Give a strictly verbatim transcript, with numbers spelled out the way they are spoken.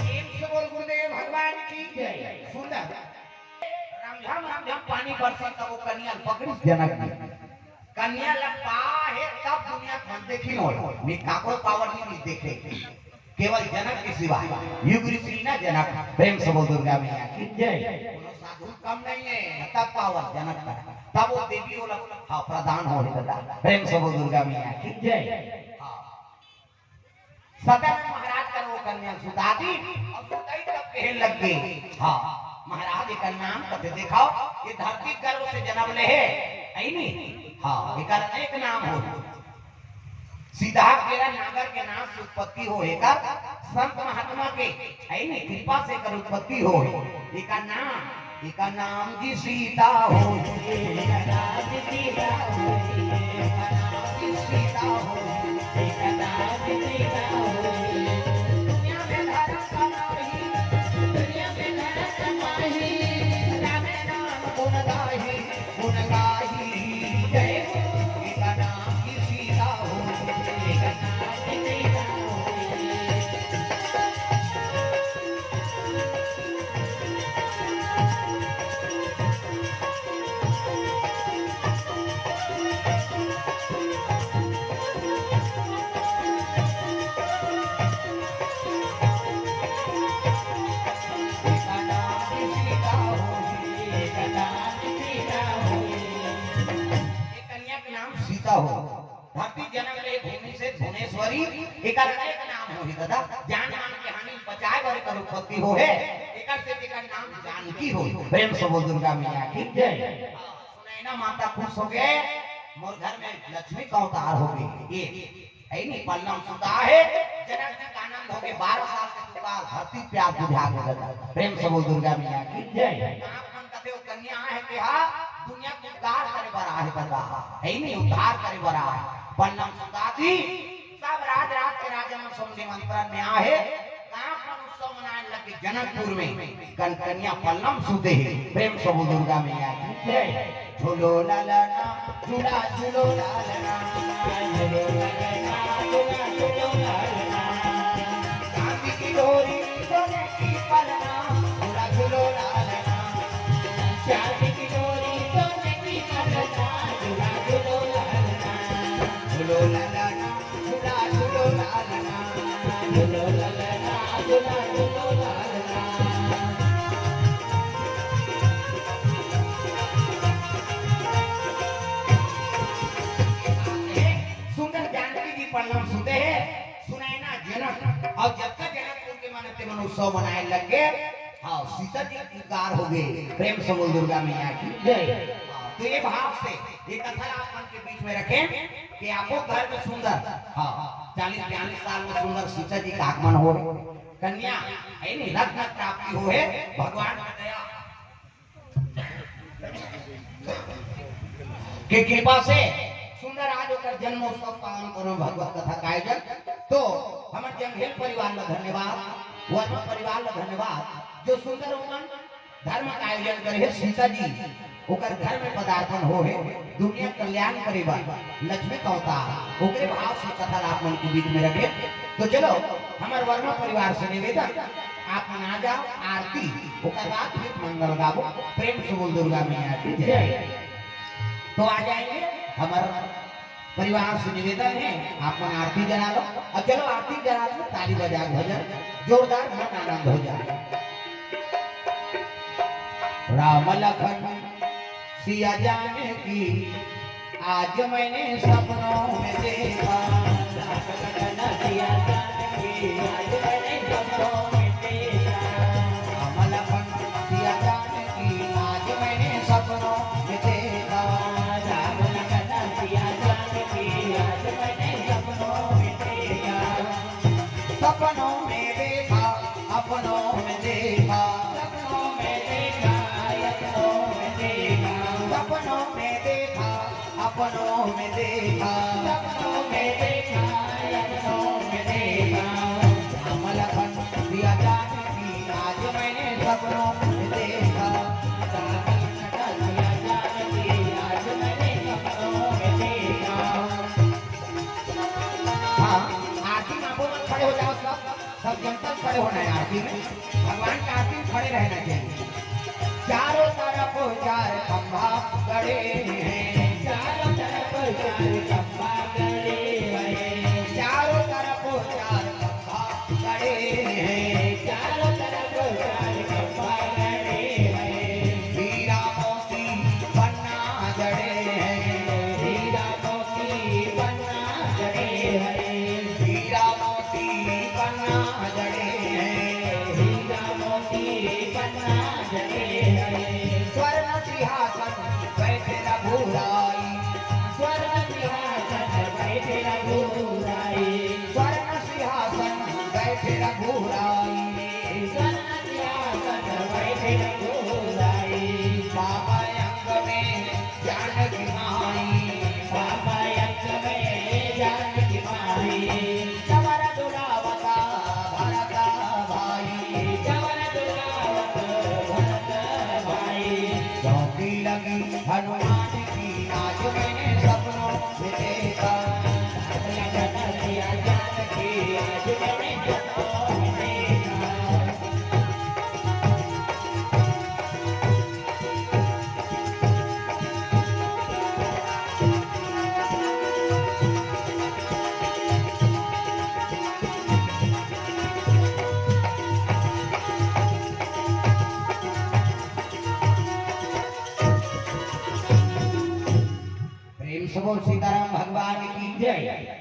प्रेम से बोल गुरुदेव भगवान की जय। सुंदर। रमझम रमझम पानी बरसी, तब वो कन्या ल पकड़िस जनक जी। कन्या ल पाहे तब दुनिया के मन देखिन ओला, नहीं काकरो पावर नहीं, नहीं देखे, केवल जनक के सिवा। युग ऋषि ना जनक। प्रेम से बोल दुर्गा मैया की जय। कोनो साधु कम नहीं है, तब पावर जनक का। तब वो देवी ओला, हाँ, प्रदान होहे दादा। प्रेम से बोल दुर्गा मैया की जय। हाँ। सदन महाराज कर वो कन्या सुता दी अउ सुतई तब कहे लग गे, हाँ, महाराज एकर नाम कथे देखव, ये धरती गर्भ से जनम ले हे, है नी? हाँ, एकर अनेक नाम हो। सीधा केरा नागर के नाम से उत्पत्ति हो एकर, संत महात्मा के, है नी, कृपा से एकर उत्पत्ति हो। एकर नाम एकर नाम जी सीता हो, एकर नाम जी सीता हो, एकर नाम जी सीता हो, एकर नाम जी सीता हो। दुनिया में धरम कमाही, दुनिया में धरम कमाही, रामे नाम गुण गाही, गुण गाही। जय हो, एकर नाम जी सीता हो, एकर नाम जी सीता हो। कन्या के नाम सीता हो। धरती जनम ले भूमि से भुवनेश्वरी, एकर अनेक नाम होही दादा। जान मान के हानि बचाए बर एकर उत्पत्ति होहे, एकर से एकर नाम जानकी होही। प्रेम से बोल दुर्गा मैया की जय। हाँ, सुनैना माता खुश हो गए, मोर घर में लक्ष्मी का अवतार हो गए। ये, है नी, पल्लम सुता है, जनक जी का आनंद हो गए, बारह साल के दुलार, धरती प्यार बुझा के दादा। प्रेम से बोल दुर्गा मैया की जय। आप मन कथे वो कन्या है कि हाँ, दुनिया के उद्धार करे बर आहे दादा, है नी, उद्धार करे बर आहे। पल्लम सुता दी, सब राज राज के राजा मन सब निमंत्रण में आहे। गांव मन उत्सव मनाए लगे जनकपुर में, कन कन्या पल्लम सुते हे। प्रेम से बोल दुर्गा मैया की जय। झूलो लालना, झूला झूलो लालना, झूलो लालना, झूला झूलो लालना। चांदी की डोरी सोने की पलना, झूला झूलो लालना। चांदी की डोरी सोने की पलना, झूला झूलो लालना। झूलो लालना, झूला झूलो लालना, झूलो लालना, झूला झूलो लालना। सुंदर जानकी जी पल्लम सुते हे, सुनैना जनक अउ जतका जनकपुर के मन ते मन उत्सव मनाए लग गे। हाँ, सीता जी के उद्धार हो गए। प्रेम से बोल दुर्गा मैया की जय। हाँ, तो ये भाव से ये कथा ला आप मन के बीच में रखें कि आपो घर में सुंदर, हाँ, चालीस बयालीस साल में सुंदर सीता जी का आगमन हो, कन्या है नी, रत्न प्राप्ति हो है, भगवान का दया के कृपा से सुंदर आज ओकर जन्मोत्सव पालन करो, भगवत कथा का आयोजन। तो हमर जंघेल परिवार ला धन्यवाद, वर्मा परिवार ला धन्यवाद, जो सुंदर ओमन धर्म का आयोजन करे हे। सीता जी ओकर घर में पदार्पण हो हे, दुनिया कल्याण करे बर लक्ष्मी का अवतार, ओकरे भाव से कथा ला आप मन के बीच में रखे। तो चलो हमर वर्मा परिवार से निवेदन, आप मन आ जाओ, आरती, ओकर बाद फिर मंगल गाबो। प्रेम से बोल दुर्गा मैया की जय। जय। तो आ जाएंगे, हमर परिवार से निवेदन है, आप मन आरती जला लो। और चलो, आरती जला लो, ताली बजा, भजन जोरदार, मन आनंद हो जाए। राम लखन सिया जानकी, आज मैंने सपनों में देखा। राम लखन सिया जानकी, आज मैंने सपनों में देखा। राम लखन सिया जानकी, आज मैंने सपनों में देखा। राम लखन सिया जानकी, आज मैंने सपनों में देखा। सपनों में देखा, अपनों में देखा। सपनों में देखा, अपनों में देखा। सपनों में देखा, अपनों में देखा। सपनों में देखा, अपनों में देखा। राम लखन सिया जानकी, आज मैंने सपनों में देखा। राम लखन सिया जानकी, आज मैंने सपनों में देखा। हाँ, आरती में आप लोग खड़े हो जाओ सब। सब जनता खड़े होना है आरती में, भगवान का आरती में खड़े रहना चाहिए। चारों तरफ चार खंभा गड़े हैं। चारों तरफ चार खंभा गड़े हैं। चारों तरफ चार खंभा गड़े हैं। चारों तरफ चार खंभा गड़े हैं। हीरा मोती पन्ना जड़े हैं। हीरा मोती पन्ना जड़े हैं। हीरा मोती पन्ना जड़े हैं। हीरा मोती पन्ना जड़े हैं। स्वर्ण सिंहासन बैठे रघुराई। स्वर्ण सिंहासन बैठे रघुराई। स्वर्ण सिंहासन बैठे रघुराई। स्वर्ण सिंहासन बैठे रघुराई। बाबा अंग में जानकी माई। बाबा अंग में जानकी माई। चवर डोलावत भरत भाई। चवर डोलावत भरत भाई। चौकी लगी हनुमान की, आज मैंने सपनों में देखा। लखन सिया जानकी, आज मैंने सपनों में देखा। प्रेम से बोल सीताराम भगवान की जय।